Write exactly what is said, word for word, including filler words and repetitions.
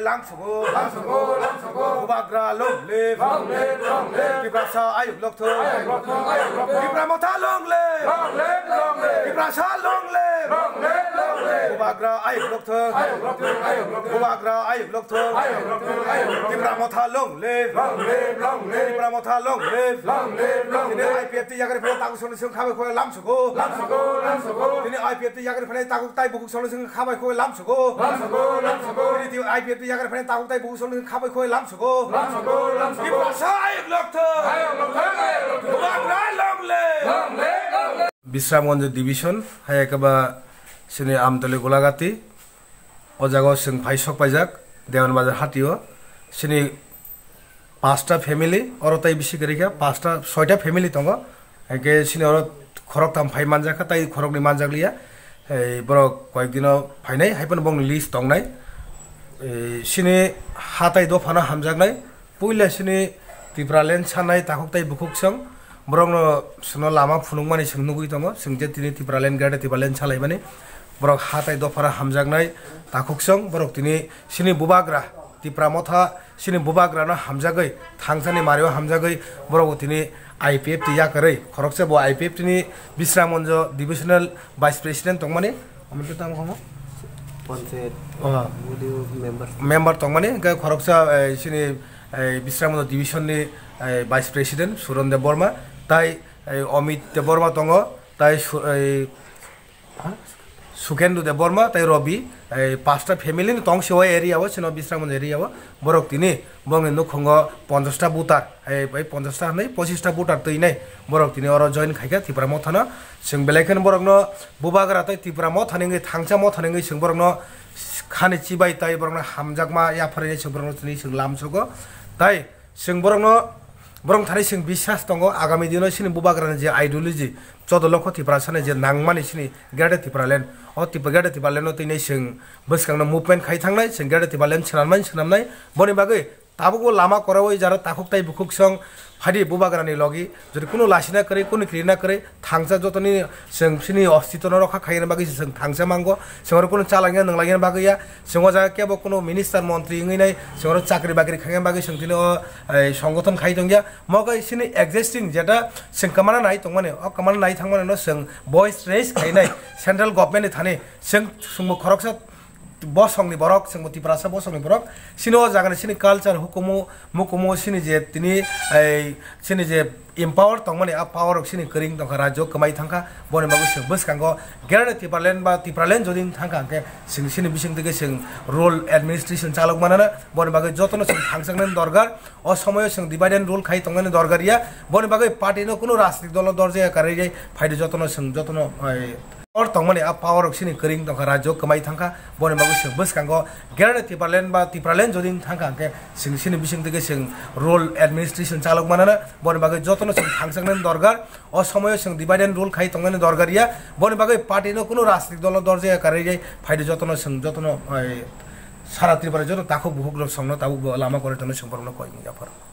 Langsugo, langsugo, langsugo. Bubagra long live. Long live, long live. Tiprasa ayuk lokthung. Ayuk lokthung, ayuk lokthung. Tipra Motha long live. Long live, long live. Tiprasa long live. Long live, long live. Bubagra ayuk lokthung. Ayuk lokthung, ayuk lokthung. Bubagra ayuk lokthung. Ayuk lokthung, ayuk lokthung. Tipra Motha long live. Long live, long live. Tipra Motha long live. Long live, long live. Tini I P F T yakarwi phai takhuk songni song khabai khoi lamsugo. Lamsugo, lamsugo. Tini I P F T yakarwi phai takhuk tai bukhuk songni song khabai khoi lamsugo. Lamsugo, lamsugo. Tini I P F T yakarwi phai takhuk tai bukhuk songni song khabai khoi lamsugo. Lamsugo, lamsugo. Tiprasa ayuk lokthung. Ayuk lokthung, ayuk lokthung. Bubagra long live. Long live, long live. Bisramganj Division, hai ekaba sini Amtali Golagati. O jaga o chwng phai sok paijak, Dewan Bazar hatio. Sini pasta family, oro tai bisi kwrwi kha, pasta, soita family tongo. Hwnkhe sini oro khoroktham phai manjak kha, tai khoroknwi manjak liya. Ei, borok koyek dino phainai, hai phano bongni list tongnai. Ei, sini hatai dophano hamjaknai. Puila sini Tipraland sanai takhuk tai bukhuk song borokno sono lama phunukmani chwng nugwi tongo. Chwng je tini Tipraland, Greater Tipraland salaimani borok hatai dophara hamjaknai takhuk song borok tini sini bubagra Tipra Motha sini bubagrano hamjagwi thangsani mario hamjagwi borok tini I P F T yakarwi khoroksa bo I P F T ni Bisramganj Divisional Vice President tongmani. Omo khe tamo kamo? Panchayat. Oh. Audio member. Member tongmani, hwnkhe khoroksa, eh, sini, eh, Bisramganj Division ni, eh, Vice President Suron Debbarma, tai, eh, Amit Debbarma tongo, tai Su-, eh, ha? Sukendu Debbarma, tai Robi, eh, pasta family ni tong siwa area o, sino Bisramganj area o. Borok tini bongni nukhungo ponchash ta voter, ei, ei ponchash ta hwnwi pochis ta voter twinai borok tini oro join khaikha Tipra Mothano. Chwng belai kheno borokno bubagra tei Tipra Mothani wngwi thangsa Mothani wngwi chwng borokno khani chibai tei borokno hamjakma yapharwi chwng borokno tini chwng lamsogo. Tai chwng borokno, borok thani chwng biswas tongo agami dino chini bubagrani je ideology, Chodo lokho Tiprasani je nangmani sini Greater Tipraland, o Tipra, Greater Tipraland o tini chwng bwskangno movement khai thangnai, chwng Greater Tipraland swnamnai, swnamnai, boni bagwi tabukbo lama kwrawi jaro takhuk tai bukhuk song phaidi bubagrani logi, jodi kunu lasina kwrwi, kunu kirina kwrwi, thangsa jotoni chwng sini ostitwno rokha khaina bagwi chwng thangsa mango, chwng oro kunu chalangya nwnglangya bagwi ya, chwng o jaga kebo kunu minister montri wngwi nai, chwng oro chakri bakri khaina bagwi chwng tini o, ei, songothon khai tongya. Mogai sini existing jeta chwng kwmana nai tongmani, o kwmana nai thangmani no chwng voice raise khainai central government ni thani. Chwng, chwngbo khoroksa bosongni borok, chwngbo Tiprasa bosongni borok. Sini o jagani sini culture, hukumu, mukumu, sini je tini, ei, sini je empower tongmani, a power rok sini kwrwng tongkha, rajyo kwmai thangkha. Boni bagwi chwng bwskango Greater Tipraland ba Tipraland jodi wng thangkha, hwnkhe chwng sini bising twi khe chwng rural administration chalok manana. Boni bagwi jotono chwng thangchaknani dorkar. O somoyo chwng divide and rule khai tongnani dorkar ya. Boni bagwi party no kunu rajnitik dolo dorjaya karwi phaidu jotono chwng jotono, ai, or tongmani a power rok sini kwrwng tongkha, rajyo kwmai thangkha. Boni bagwi chwng bwskango Greater Tipraland ba Tipraland jodi wng thangkha, hwnkhe chwng sini bising twi khe chwng rural administration chalok manana. Boni bagwi jotono chwng thangchaknani dorkar. O somoyo chwng divide and rule khai tongnani dorkar ya. Boni bagwi party no kunu rajnitik dolo dorjaya karwi phaidu jotono chwng jotono, ai, sara Tripura joto takhuk bukhuk rok songno tabuk bo lama kwrwi tongno chwng borokno koi wngya pharo.